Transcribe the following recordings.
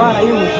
Barayihuje.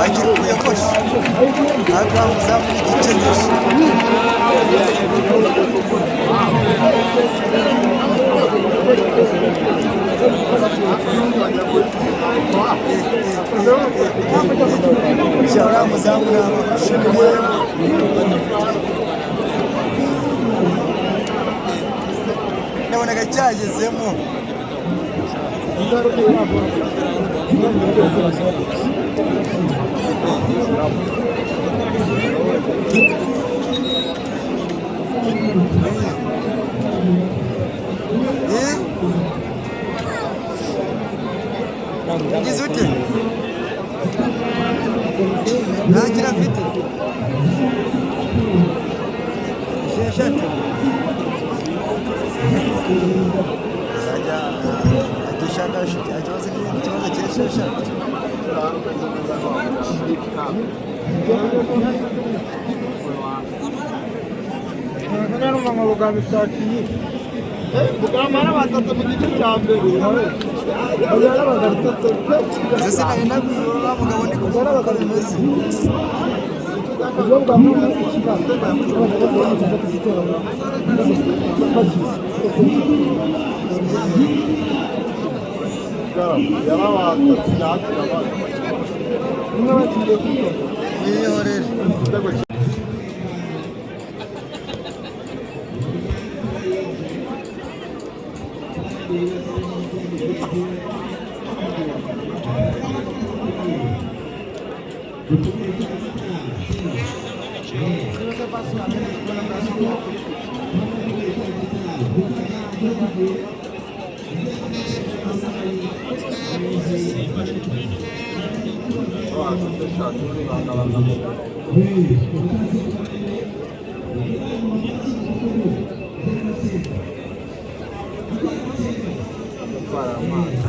Akikuye kosha ariko wa muzamu ni igice. Uriya muzamu nabonaga cyagezemo. Eh? Ugize ute? Nta kintu afite. Esheshatu. Azajya dushaka ikibazo, ikibazo cy'esheshatu. Ese nari naguze wa mugabo, ndi kumubona uko bimeze. Mwihorere.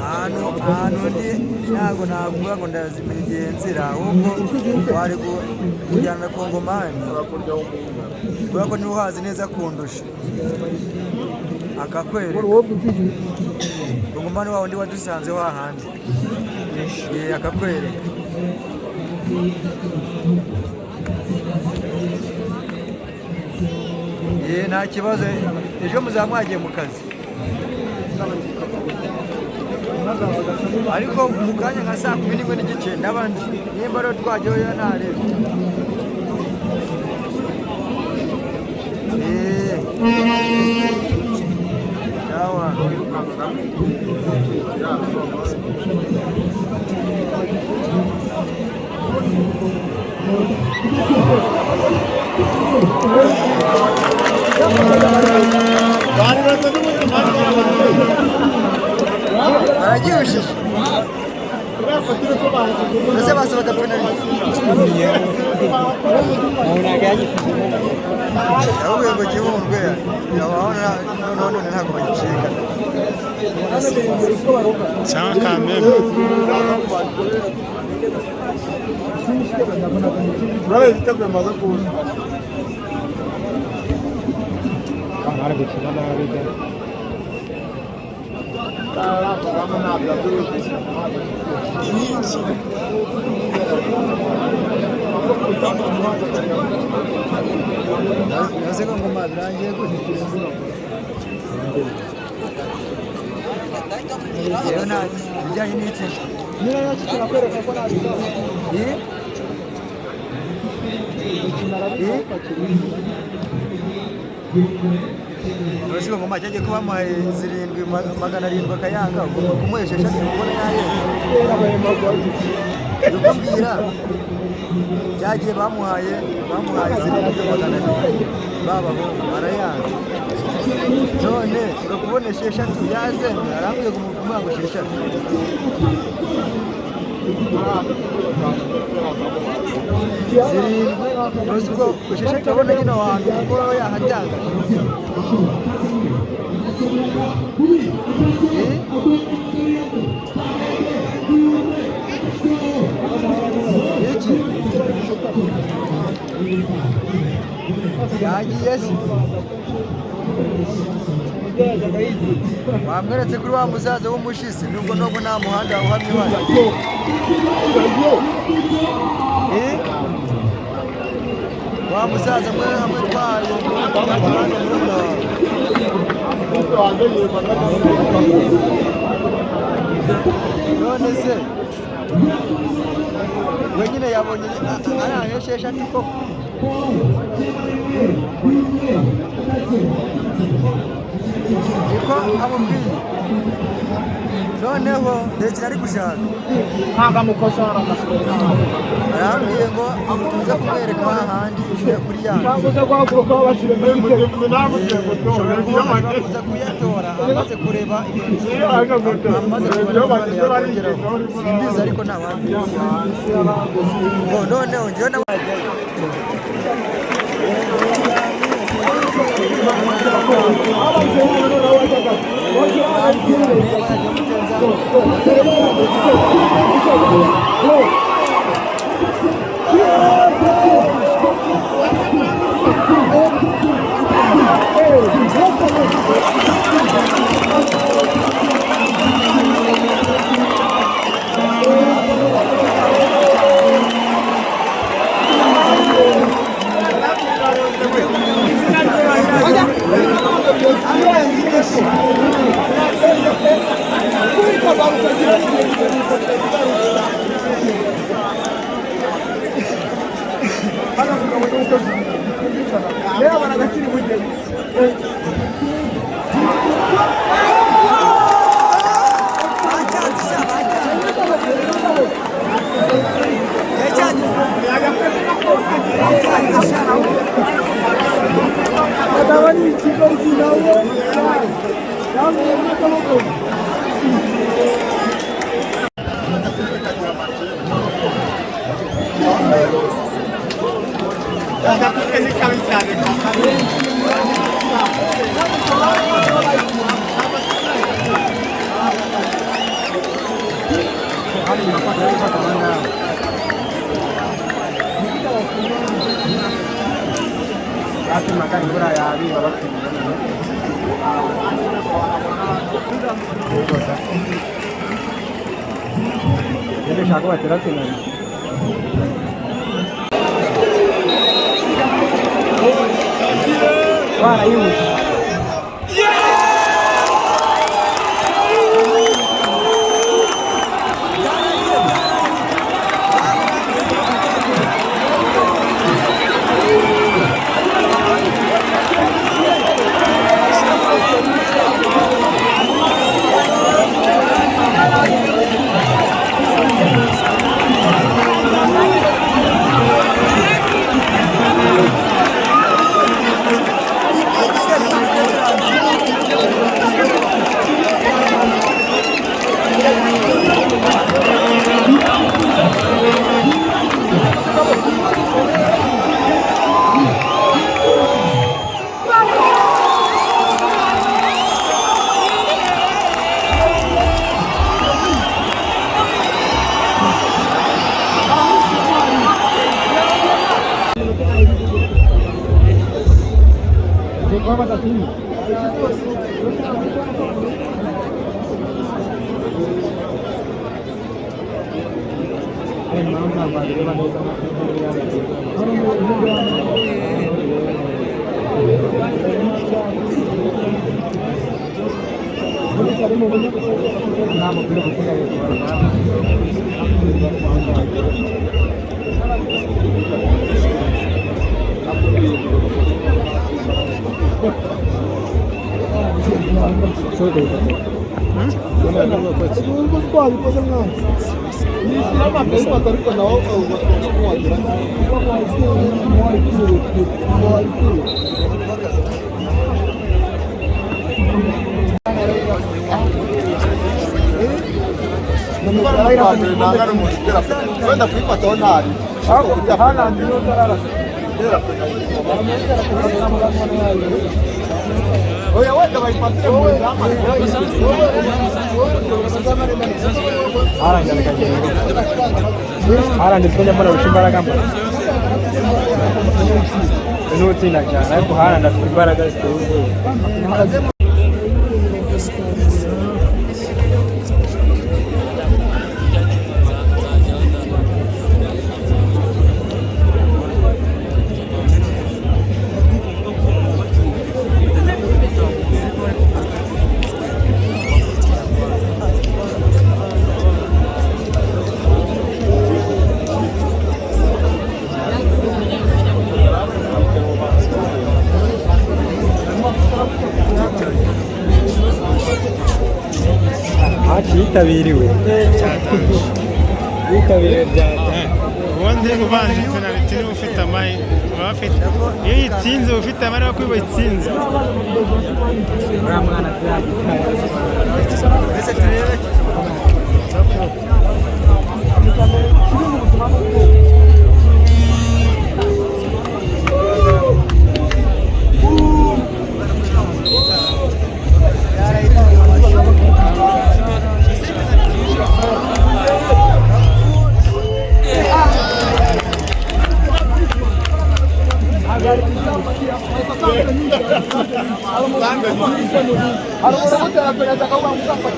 Ahantu ndi ntabwo navuga ngo ndazimenya igihe nzira, ahubwo wari kujyana Kongomani kubera ko niwe uhazi neza kundusha, akakwereka. Kongomani wa wundi wadusanze hahandi, akakwereka. Nta kibazo, ejo muzaba mwagiye mu kazi, ariko mu kanya nka saa 11:30 n'abandi nimba rero twajyayo ntarebe. Sawa. Baragihushije mbese basabaga penaliti, ahubwo ngo Gihundwe noneho none ntabwo bagicika. Cyangwa Kamembe. Bari gukina nabi da. Ese ko ngoma birangiye gute? Yewe nta ibijyanye n'iki? Nyine nacyo kirakwereka ko nta bibazo. Eh? Eh? Uretse ko ngoma cyagiye kuba bamuhaye 7 700 akayanga, ugomba kumuha 6 kubona yarenga. Ndikubwira cyagiye bamuhaye 7 700 babahungu arayanga, none urakubona 6 yazemye, arambwiye kumuha ngo 6 7. Ntuzi ubwo 6 urabona nyine aho hantu kuko yahatanga. Iki yagiye se bamweretse kuri wa musaza w'umushisi, nubwo nubwo nta muhanda uhamye uhari. Wa musaza mwe hamwe twaye ikibanza murumuna wawe. None se we nyine yabonye ari 6 koko? Niko amubwiye. Noneho ndekera ari gushaka Ntabwo amukosora amasigaye. Arambwiye ngo tuze kumwereka hahandi kuri ya nzu. Cyangwa uze guhaguruka babashyire muri gitego. Ushobora kuza kuyatora amaze kureba iyo nzu, amaze kubona amafaranga yakongeraho. Simbizi ariko ntawambiye. Ngo noneho njyewe nawe ajyayo. Barayihuje. Wenda kuyifataho nabi oya wenda bayifatire mu izamu. Haaland siko njya mbona arusha imbaraga mba n'utsinda cyane, ariko Haaland afite imbaraga ziteye ubwoba. Haci yitabiriwe, yitabiriwe byata. Ubundi ubanje penaliti niba ufite amahirwe, baba bafite, iyo uyitsinze uba ufite amahirwe kuko uyitsinze. Uriya mwana tuyagitaye. Mbese turebe.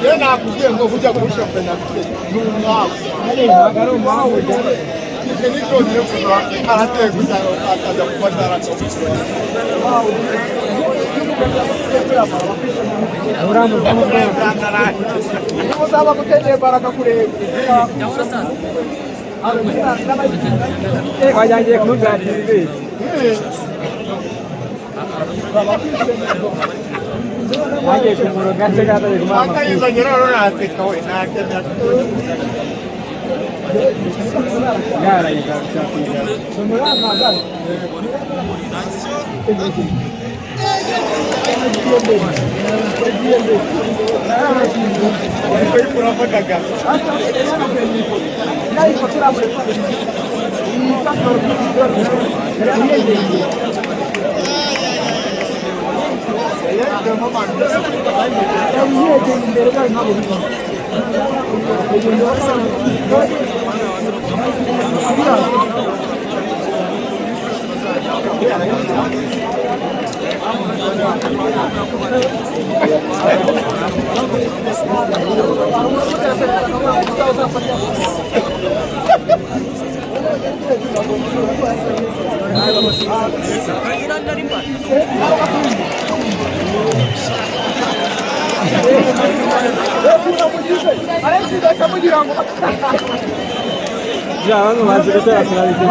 Yewe nakubwiye ngo kujya kurusha penaliti ni umwaku. Ntabwo ari umuhanga. Icyo ni cyonyine kuva arateye gusa akajya gufata arakabukira. Uriya muzamu. Uzaba gutegeye barakakureba. Wajangiye kumuganiriza. Wagiye kumuroga se kataje kumuha amakuru. Akayizanye rero naseka we ntakemera. Yarayigarutse akwigarutse. Urafataga. Bano bazi gutera penaliti.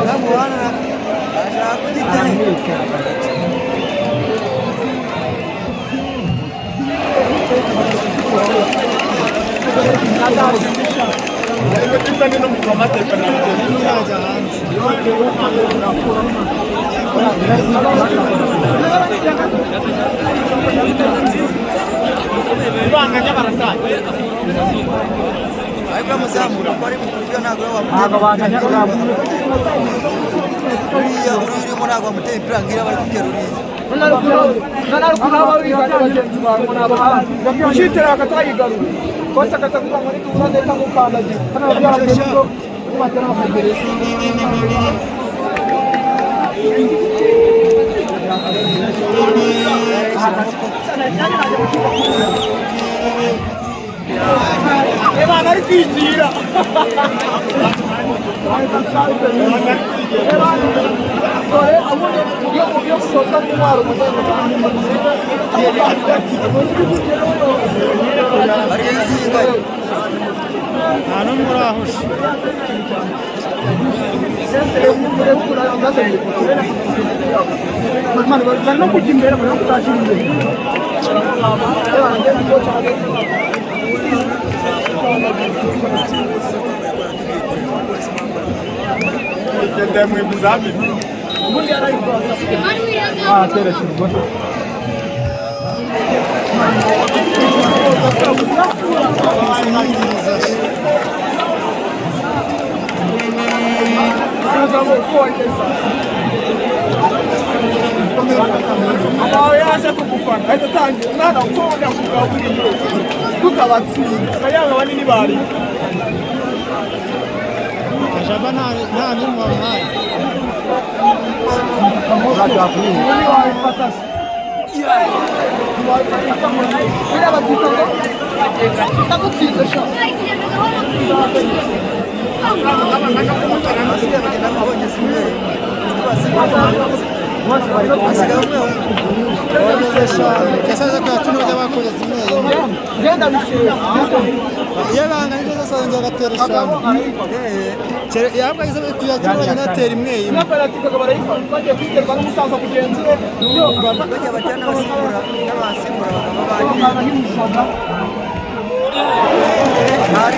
Namuhana ashaka kugitera. Ariko muzamu uko ari mugufi ntabwo wamutera uriya uri urimo, ntabwo wamutera imipira ngira bari gutera uriya. Ucitera akatayigarura kosa akatavuga ngo nituza ntamukandagira hano byaravuye ko batera bakagereza. Ebana ari kwigira. Dore abundi yo gusoza n'intwaro. Ariyo izinga. Nta n'umwe urahusha. Bari no kujya imbere, bari no kutashyira imbere. Amawe yaje kugufana ahita atangira umwana ukunda kugaburira tukabatsinda akayanga banini bari. Kajaba nta n'umwe wamuhaye. Ubundi wabifata se biriya babyita ngo ndagutsinze sha. Basigaye bagenda babongeza imwe, hasigaye umwe. Bongeza eshanu yasaze ko yacumi bajya bakongeza imwe. Genda bishira. Iyo banganyije zose barongera bagatera eshanu. Yabwo ageze ku ya cumi bagenda batera imwe imwe. Niyo penaliti Kagabo barayifata bagiye kuyiterwa n'umusaza mugenzi we. Bajya batera n'abasimbura bakaba bagiye. Hari